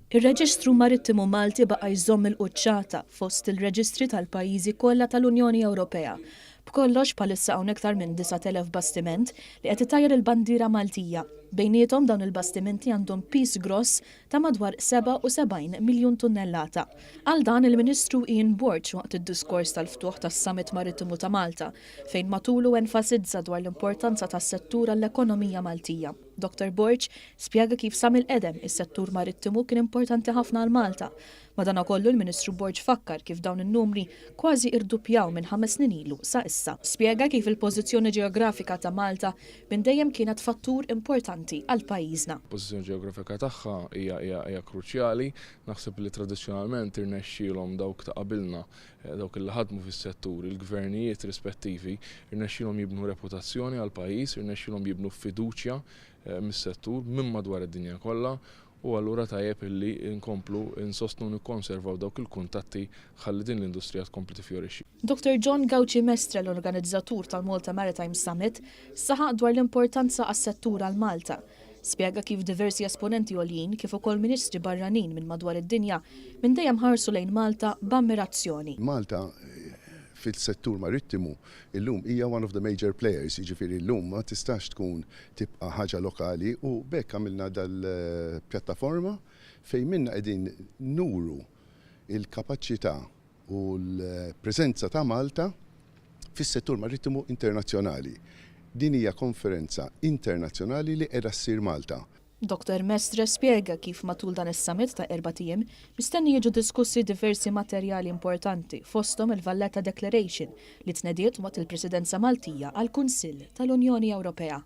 Ir-Reġistru Marittimu Malti baqa' jżomm il-quċċata fost il-reġistri tal-pajjiżi kollha tal-Unjoni Ewropea. B'kollox, bħalissa hawn iktar minn 9,000 bastiment li qed itajjar il-bandiera Maltija. Bejniethom dawn il-bastimenti għandhom piż gross ta' madwar 77 miljun tunnellata. Qal dan il-Ministru Ian Borg waqt id-diskors tal-ftuħ tas-Summit Marittimu ta' Malta, fejn matulu enfasizza dwar l-importanza tas-settur għall-ekonomija Maltija. Dottor Borg spjega kif sa mill-qedem is-settur marittimu kien importanti ħafna għal Malta. Madanakollu l-Ministru Borg fakkar kif dawn in-numri kważi irduppjaw minn 5 snin ilu sa issa. Spjega kif il-pożizzjoni ġeografika ta' Malta minn dejjem kienet fattur importanti għal pajjiżna. Pożizzjoni ġeografika tagħha hija kruċjali. Naħseb li tradizzjonalment irnexxielhom dawk ta' qabilna, dawk li ħadmu fis-settur, il-gvernijiet rispettivi, irnexxielhom jibnu reputazzjoni għal pajjiż, irnexxielhom jibnu fiduċja mis-settur minn madwar id-dinja kollha u allura tajjeb illi nkomplu nsostnu, nikkonservaw dawk il-kuntatti ħalli din l-industrija tkompli tifjorixxi. Dr. John Gauci Mestre, l-organizzatur tal-Malta Maritime Summit, saħaq dwar l-importanza għas-settur għal Malta. Spjega kif diversi esponenti għoljin kif ukoll ministri barranin minn madwar id-dinja minn dejjem ħarsu lejn Malta b'ammirazzjoni. Malta fil-settur marittimu illum hija one of the major players, jiġifieri llum ma tistax tkun tibqa' ħaġa lokali u b'hekk għamilna dal-pjattaforma fejn minna qegħdin nuru il-kapaċità u l-preżenza ta' Malta fis-settur marittimu internazzjonali. Din hija konferenza internazzjonali li qiegħda ssir Malta. Dr. Mestre spjega kif matul dan is-summit ta' 4 ijiem mistenni jiġu diskussi diversi materjali importanti, fosthom il-Valletta Declaration li tnediet waqt il-Presidenza Maltija għal Kunsill tal-Unjoni Ewropea.